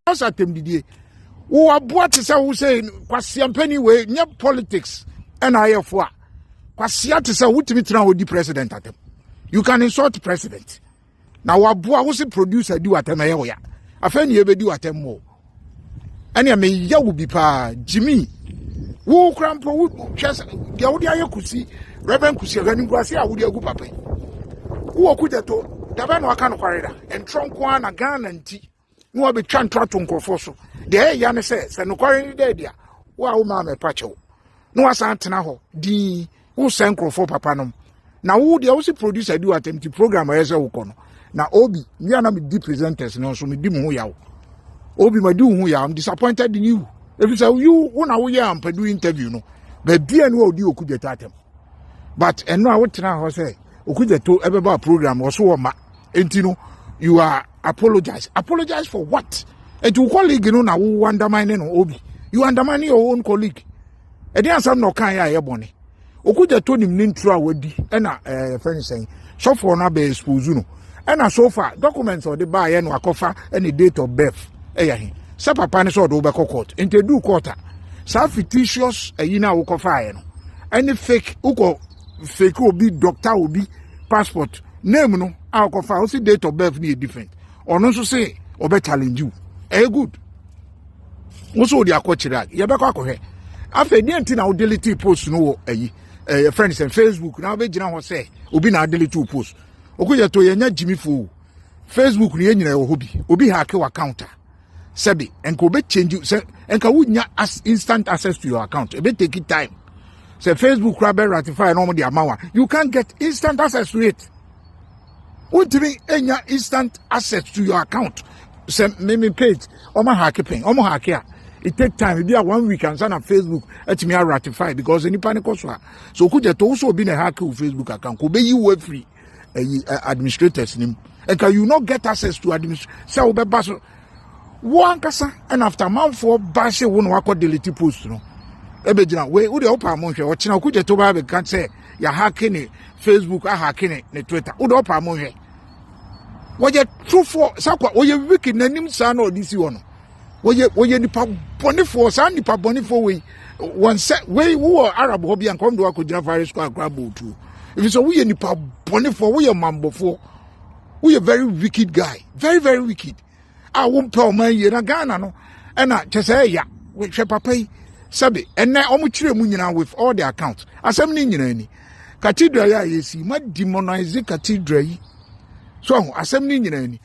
Ɔsɛ atɛmdidie. Wo aboa te sɛ wo sɛ kwasia mpanin wei nyɛ politics ɛna ayɛ fo a kwasia te sɛ wotumi tena hɔ di president atɛm. You can insult president. Na waboa wo se producer di w'atɛm ɛyɛ wo ya. Afei ne yɛbɛdi w'atɛm mu. Ɛnea meyɛ wo bi paa Jimmy. Wo kura mpo wo hwɛ sɛ deɛ wode ayɛ Kusi, Reverend Kusi, ahwɛ nimguase a wode agu papa yi. Wowɔ Kudzato dabɛ na waka nokware da. Ntorɔ nko ara na Ghana nti na wabɛtwa ntorɔ ato nkurɔfoɔ so. Deɛ ɛyɛ ya ne sɛ sɛ nokware no da adi a, wo a wo maa mɛpa kyɛw na wasan tena hɔ dinn wosɛ nkurɔfoɔ papa nom. Na wo deɛ wo se producer di w'atɛm ti program ɛyɛ sɛ wokɔ no. Na Obi, me a na medi presenters no nso medi mo ho yaw. Obi ma di wo ho yaw, I'm disappointed in you. Ɛfiri sɛ you wo na woyɛ Ampadu interview no, baabi a ne wa odi Okudzeto atɛm. But ɛno a wotena hɔ sɛ Okudzeto ɛbɛba program wɔ so wɔ ma. Enti no, you are apologize. Apologize for what? Enti wo colleague no na wo undermine no, Obi. You undermine your own colleague. Ɛde asɛm na ɔkan yɛ a ɛyɛ bɔne. Okudzeto nim ne nturo a wadi ɛna ɛɛ fɛn sɛn sɔfoɔ no abɛ expose no. Ɛna so far documents a ɔde baayɛ no akɔfa ɛne date of birth ɛyɛ he. Sɛ papa ne sɛ ɔde wobɛkɔ court. Nti edu court a saa fictitious ɛyi no a wokɔfaeɛ no ɛne fake wokɔ fake obi doctor obi passport name no a wokɔfa wo si date of birth no yɛ different. Ɔno nso se ɔbɛ challenge you. Ɛyɛ good. Wo so wode akɔkyerɛ a yɛbɛkɔ akɔhwɛ. Afei deɛ nti na wo delete post no wɔ ayi ɛyɛ friend sɛ Facebook na wobɛgyina hɔ sɛ obi na adelete wo post. Okudzeto yɛnya gyimifo o. Facebook no yɛn nyinaa wɔ hɔ bi. Obi hack wo account a sɛbi nka obe change sɛ nka wonya as instant access to your account. Ebe take it time. Sɛ Facebook kora bɛ ratify na wɔn de ama wa, you can't get instant access to it. Wontumi enya instant access to your account. Sɛ me page ɔmo hack pɛn, ɔmo hack a it take time ebi a one week ansa na Facebook ɛtumi a ratify because nipa ne kɔ so a so Okudzeto wo so obi na hack wo Facebook account ko obeyi wo afiri ɛyi administrators nim nka you no get access to administ sɛ wobɛba so wo ankasa. Ɛna after amanfoɔ ba hye wo na wakɔ delete post no ɛbɛgyina wei wo deɛ wopɛ amo nhwɛ. Ɔkyena Okudzeto ba bɛka sɛ yɛahack ne Facebook, ahack ne Twitter. Wo deɛ wopɛ amo nhwɛ. Wɔyɛ trufoɔ sakwa, wɔyɛ wicked n'anim saa na ɔde si hɔ no. Wɔyɛ nipa bɔnefoɔ. Saa nipa bɔnefoɔ wei wɔn sɛ wei wowɔ Arab hɔ bi a nkɔm de wakɔgyina fire square akora bɔ otuo efi sɛ woyɛ nipa bɔnefoɔ, woyɛ mambɔfoɔ, woyɛ very wicked guy, very very wicked a wompɛ ɔman yie na Ghana no ɛna kyɛ sɛ ɛya. Hwɛ papa yi sɛbi ɛnɛ ɔmo kyerɛ mu nyinaa with all the accounts. Asɛm ne nyinaa ni cathedral yi a yɛsi ma demonize cathedral yi so ɔho. Asɛm ne nyinaa ni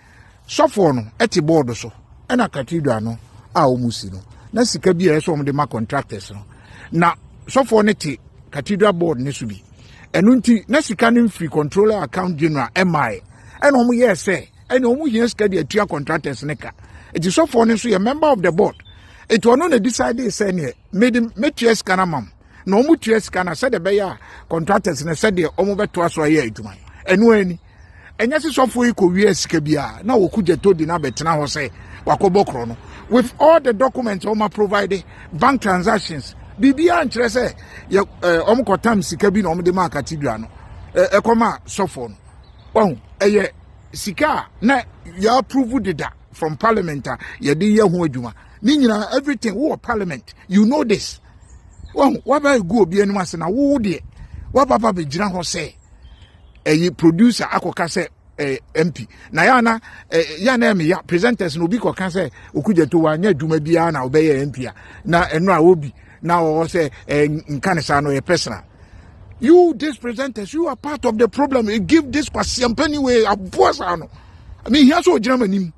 sɔfoɔ no ɛte board so ɛna cathedral no a wɔn si no na sika bi a ɛsɛ wɔn de ma contractors no na sɔfoɔ no te cathedral board ne so bi. Ɛno nti na sika no mfiri Controller Account General ɛmae ɛna wɔn yɛɛ sɛ ɛna wɔn hia sika de atua contractors ne ka. Eti sɔfoɔ no nso yɛ member of the board, eti ɔno na decide sɛ neɛ mede metua sika no ama m na wɔn tua sika no sɛdeɛ ɛbɛyɛ a contractors no sɛdeɛ wɔn bɛtoa so ayɛ adwuma. Ɛno ani ɛnyɛ sɛ sɔfoɔ yi kɔ wie sika bi a na Okudzeto di na abɛtena hɔ sɛ wakɔbɔ korɔ no with all the documents wɔn provide, bank transactions, biribiara nkyerɛ sɛ yɛ wɔn kɔtam sika bi na wɔn de maa cathedral no ɛkɔma sɔfoɔ no. Wɔn ɛyɛ sika a na yɛ approve deda from parliament a yɛde yɛ ho adwuma ne nyinaa, everything wowɔ parliament, you know this. Wɔn waba egu obi anim ase na wo deɛ waba ba bɛgyina hɔ sɛ ɛyi producer akɔka sɛ MP na yana yana ɛmi ya presenters na obi kɔka sɛ Okudzeto wanyɛ adwuma biara na ɔbɛyɛ MP a na ɛno a obi na ɔwɔ sɛ nka ne saa no yɛ personal. You, this presenters, you are part of the problem. You give this kwasiampani wei aboa saa no mehia sɛ ogyina m'anim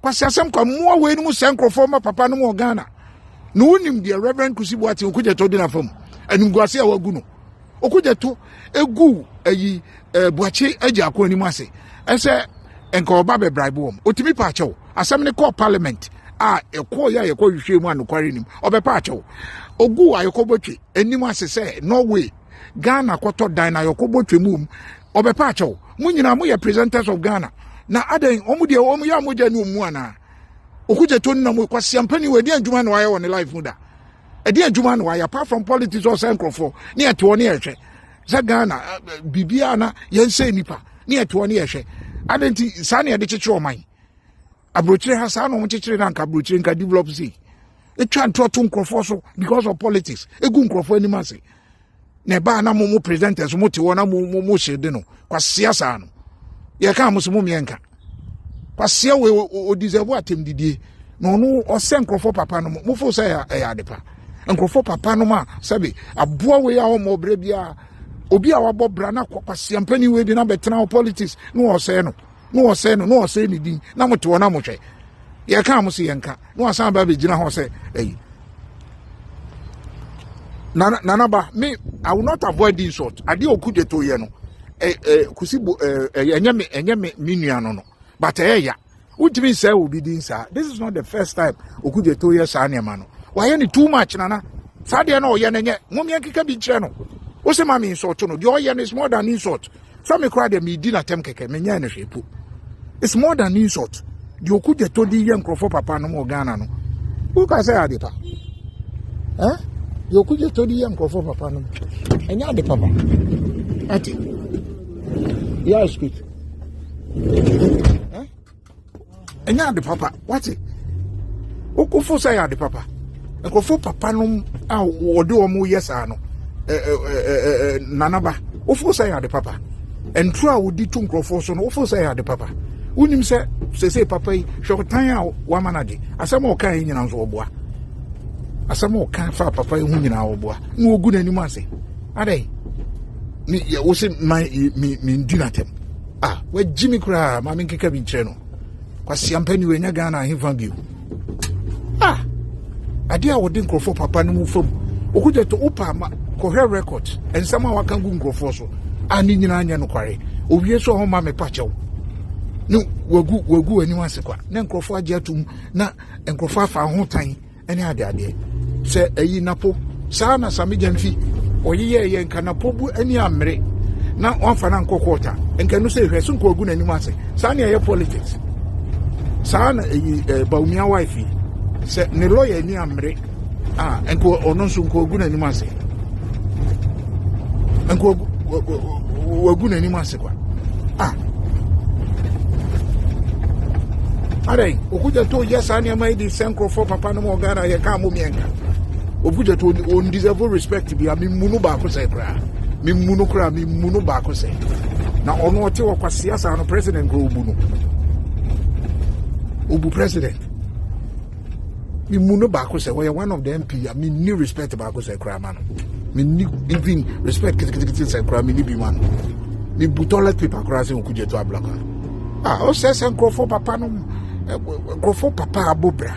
kwasiasɛm kwa mmoa wei no mu sɛ nkurɔfoɔ ma papa no mu wɔ Ghana na wonim deɛ Reverend Kusi Boateng Okudzeto di n'afam animguase a wagu no. Okudzeto egu ayi Buakye agya akɔ anim ase ɛsɛ nka ɔba bɛbraibo wɔm otumi pa akyɛw. Asɛm ne kɔɔ parliament a ɛkɔɔ yɛ a yɛkɔ hwehwɛ mu a nokware nim ɔbɛpa akyɛw. Ogu Ayɔkɔ Botwe anim ase sɛ Norway Ghana kɔtɔ dan na Ayɔkɔ Botwe mu ɔbɛpa akyɛw. Mo nyinaa moyɛ presenters of Ghana na adan wɔn deɛ wɔn yɛ amogya ne wɔn mu anaa? Okudzeto nam kwasiampani wɔ ɛdeɛ adwuma na wayɛ wɔ ne life mu da? Ɛdeɛ adwuma na wayɛ apart from politics? Ɔsɛ nkurɔfoɔ ne yɛte hɔ ne yɛhwɛ sɛ Ghana biribiara na yɛnsɛ nipa ne yɛte hɔ ne yɛhwɛ ade nti saa ne yɛde kyekyere ɔman. Aburokyire ha saa na wɔn kyekyere na nka aburokyire nka develop sei. Etwa ntorɔ to nkurɔfoɔ so because of politics. Egu nkurɔfoɔ anim ase. Na ɛbaa na mo mo presenters mo te hɔ na mo mo mo hyɛ de no. Kwasia saa no. Yɛka mo so mo mmiɛnka. Kwasia wei o deserve atɛmdidie. Na ɔno ɔsɛ nkurɔfoɔ papa no mo. Mo fo sɛ ɛyɛ ade pa. Nkurɔfoɔ papa no ma sɛbi aboa wei a ɔmmɔ brɛ biara. Obi a wabɔ bra na kwasia mpanin wei bi na bɛtena wɔ politics na ɔsɛe no. Na ɔsɛe no na ɔsɛe ne din na mo te hɔ na mo hwɛ. Yɛka mo so yɛnka. Na wasan ba bɛgyina hɔ sɛ ɛyi. Nana nana ba me, I will not avoid insult. Adeɛ Okudzeto yɛ no ɛ ɛ kusi bo ɛ ɛ ɛnyɛ me ɛnyɛ me me nua no no but ɛyɛ ya. Wotumi nsɛe obi din saa. This is not the first time Okudzeto yɛ saa nneɛma no. Wayɛ ne too much, nana. Saa deɛ na ɔyɛ no nyɛ. Mom yɛn keka bi nkyerɛ no. Wosɛ ma me insult no. Deɛ ɔyɛ no is more than insult. Sɛ me koraa deɛ medi n'atɛm kɛkɛ, menyɛ no hwee po. It's more than insult. Deɛ Okudzeto de yɛ nkurɔfoɔ papa no wɔ Ghana no. Woka sɛ ade pa. Eh? Deɛ Okudzeto de yɛ nkurɔfoɔ papa no. Ɛnyɛ ade papa. Ate. Yeah, sweet. Eh? Ɛnyɛ ade papa. Wate. Wokofo sɛ yɛ ade papa. Nkurɔfoɔ papa no a wɔde wɔn yɛ saa no. Nanaba. Wofo sɛ yɛ ade papa. Ntoro a wodi to nkurɔfoɔ so no, wofo sɛ yɛ ade papa. Wonim sɛ sese papa yi hwɛ ɔtan a wama no agye. Asɛm a ɔka yi nyinaa nso ɔboa. Asɛm a ɔka fa papa yi ho nyinaa ɔboa. Na ogu n'anim ase. Adɛn? Me yɛ wo se ma me me ndi n'atɛm. Ah, wagyi me koraa ma me nkeka bi nkyerɛ no. Kwasia mpani wei nya Ghana ahemfa bio. Ah, adeɛ a wɔde nkurɔfoɔ papa no mu fam. Okudzeto wopa ma kɔhwɛ record nsɛm a waka gu nkurɔfoɔ so a ne nyinaa nyɛ nokware. Owie so a ɔma me pakyɛw. Ne wagu wagu anim ase kwa. Na nkurɔfoɔ agye atum na nkurɔfoɔ afa ho tan ne adeadeɛ. Sɛ ɛyi napo saa na Sammy Gyamfi ɔyeyɛ yɛ nka napo bu ani ammere na wamfa no ankɔ court a nka no sɛ hwɛ so nka wagu n'anim ase. Saa ne ɛyɛ politics. Saa na ɛyi eh, Bawumia wife yi sɛ ne lawyer ani ammere a nka ɔno nso nka wagu n'anim ase. Nka wagu n'anim ase kwa. Ah. Adɛn Okudzeto yɛ saa nneɛma yi de sɛ nkurɔfoɔ papa no ma Ghana yɛ kaa mo mmiɛnka. Okudzeto on deserve respect bi a memu no baako sɛ koraa. Memu no koraa, memu no baako sɛ. Na ɔno ɔte wɔ kwasia saa no president koraa obu no. Obu president. Memu no baako sɛ wɔyɛ one of the MP a menni respect baako sɛ koraa ma no. Menni even respect ketekete sɛ koraa menni bi ma no. Mebu toilet paper koraa sɛ Okudzeto Ablakwa. Ah, ɔsɛ sɛ nkurɔfoɔ papa no nkurɔfoɔ papa abɔ bra.